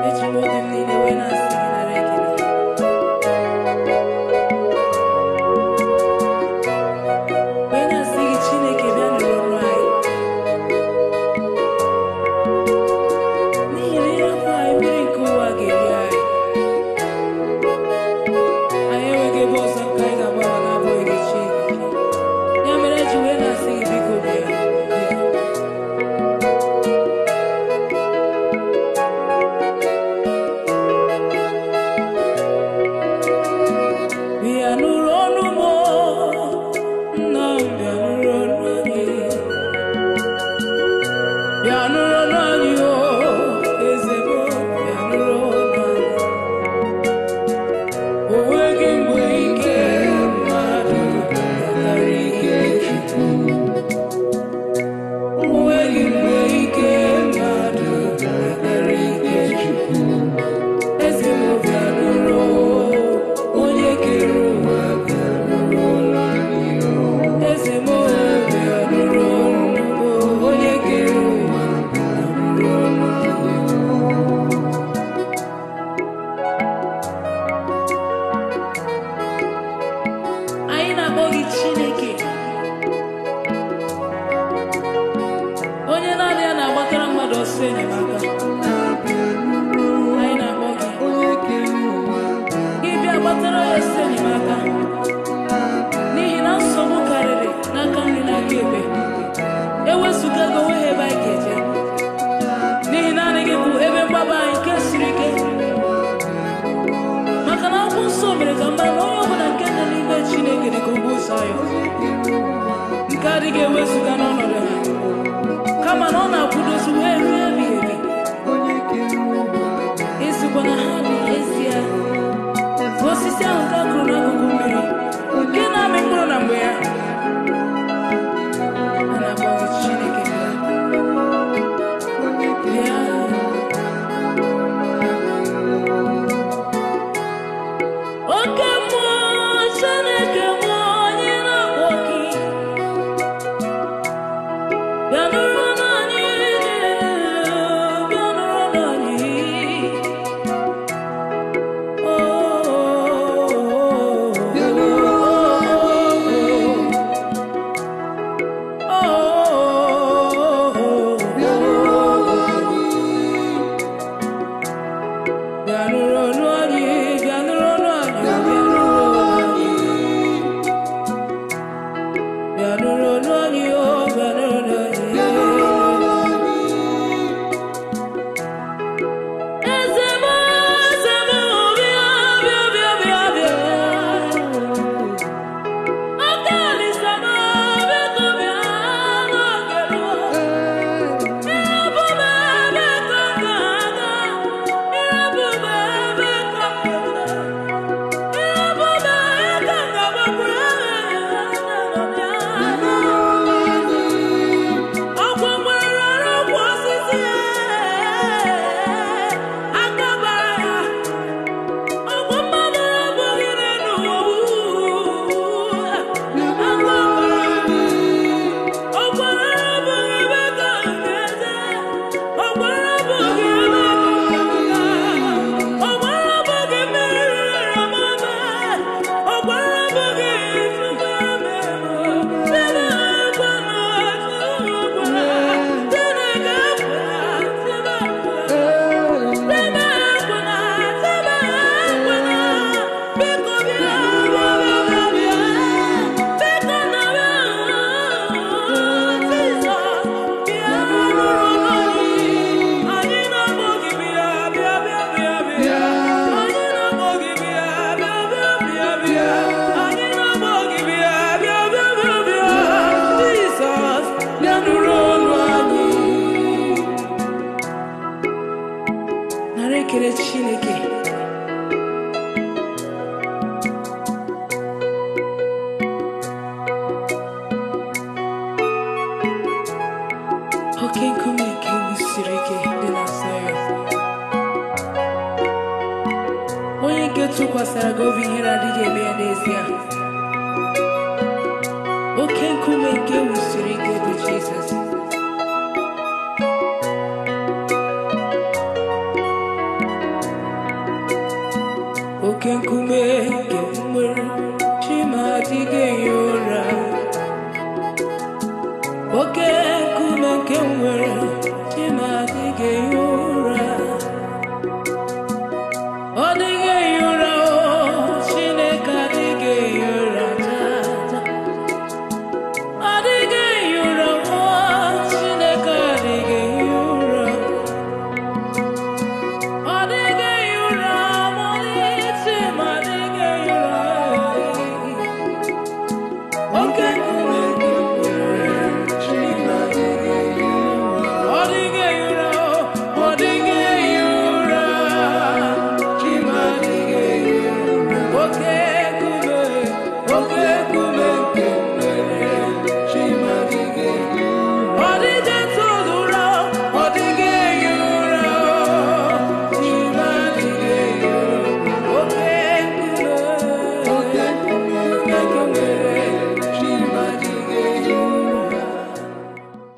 Eji m obi m niile wee na-asị gị nara ekele. Wee na-asị gị Chineke bịa nụrụ ọnụ anyị. N'ihi na ịrapụ anyị mmiri nke ụwa ga-eri anyị. Anyị enweghị ebe ọzọ nke anyị ga-agbawa na-abụghị gị Chineke. Ya mere eji wee na-asị gị biko bịa bịa. Bịa nụrụ ọnụ m o, nna m bịa nụrụ ọnụ anyị. Bịa nụrụ ọnụ anyị o, eze m bịa nụrụ ọnụ anyị. O nweghị mgbe ike mmadụ ga-akarị ike Chukwu. O nweghị mgbe ike mmadụ ga-akarị ike Chukwu. Eze m bịa nụrụ, onye kere ụwa bịa nụrụ ọnụ anyị. Eze m bịa nụrụ ọnụ m, onye kere ụwa bịa nụrụ ọnụ anyị. Anyị na-akpọ gị Chineke, onye naanị ya na-agbatara mmadụ ọsọ enyemaka. Anyị na-akpọ gị, gị bịa gbatara ya ọsọ enyemaka, n'ihi na nsogbu karịrị n'aka nri n'aka ekpe. Ewezụga gị onweghị ebe anyị ga-eje, n'ihi naanị gị bụ ebe mgbaba anyị nke siri ike. Maka na akwụkwọ nsọ mere ka mara na onye ọbụla nke nọ n'ime Chineke dị ka ugwu Zayọn, nke adịghị ewezụga n'ọnọdụ ha, kama na ọ na-akwụdozi wee ruo ebighị ebi. Ịsịkwa na ha dị ezie ka osisi ahụ nke a kụrụ n'akụkụ mmiri, nke na-amị mkpụrụ na mgbe ya. A na-akpọ gị Chineke, bịa bịa. Oke mmụọ Chineke mmụọ anyị na-akpọ gị, bịa nụrụ ọnụ anyị, bịa nụrụ ọnụ anyị. Oh, oh, bịa nụrụ ọnụ anyị, bịa nụrụ ọnụ anyị, bịa nụrụ ọnụ anyị. Bịa nụrụ ọnụ anyị, oh, bịa nụrụ ọnụ anyị. Eze m, eze m, bịa, bịa, bịa, bịa, bịa. Aka Olisa m, biko bịa n'oge ruo. Ịrapụ m ebe ka m ga-aga. Ịrapụ m ebe ka m ga-aga. Ịrapụ m ebe ka m ga-agbakwuru. Ọkwụ nwere ọrụ osisi aka bara ya. Ọgwụ mmadụ abụghị n'elu ụwa. Aka bara ya. Ọkwara abụghị ebe ka m ga-eje. Ọkwara abụghị ebe ka m ga-aga. Ọkwara abụghị mmeri rere m ome. Ọkwara abụghị ifufe mere m. Chineke ekwela, Chineke ekwela, Chineke ekwela. Biko bịa, bịa, bịa, bịa. Biko nara Jizọs, bịa nụrụ ọnụ anyị. Anyị na-akpọ gị bịa, bịa, bịa, bịa, bịa. Anyị na-akpọ gị bịa, bịa, bịa, bịa, bịa. Anyị na-akpọ gị bịa, bịa, bịa, bịa, bịa. Jizọs, bịa nụrụ ọnụ anyị. Nara ekele Chineke. Oke nkume nke wusiri ike dị na Zayọn. Onye nke tụkwasara gị obi ihere adịghị eme ya n'ezie. Oke nkume nke wusiri ike bụ Jizọs. Oke nkume nke m nwere, Chima adịghị ehi ụra. Oke nkume nke m nwere.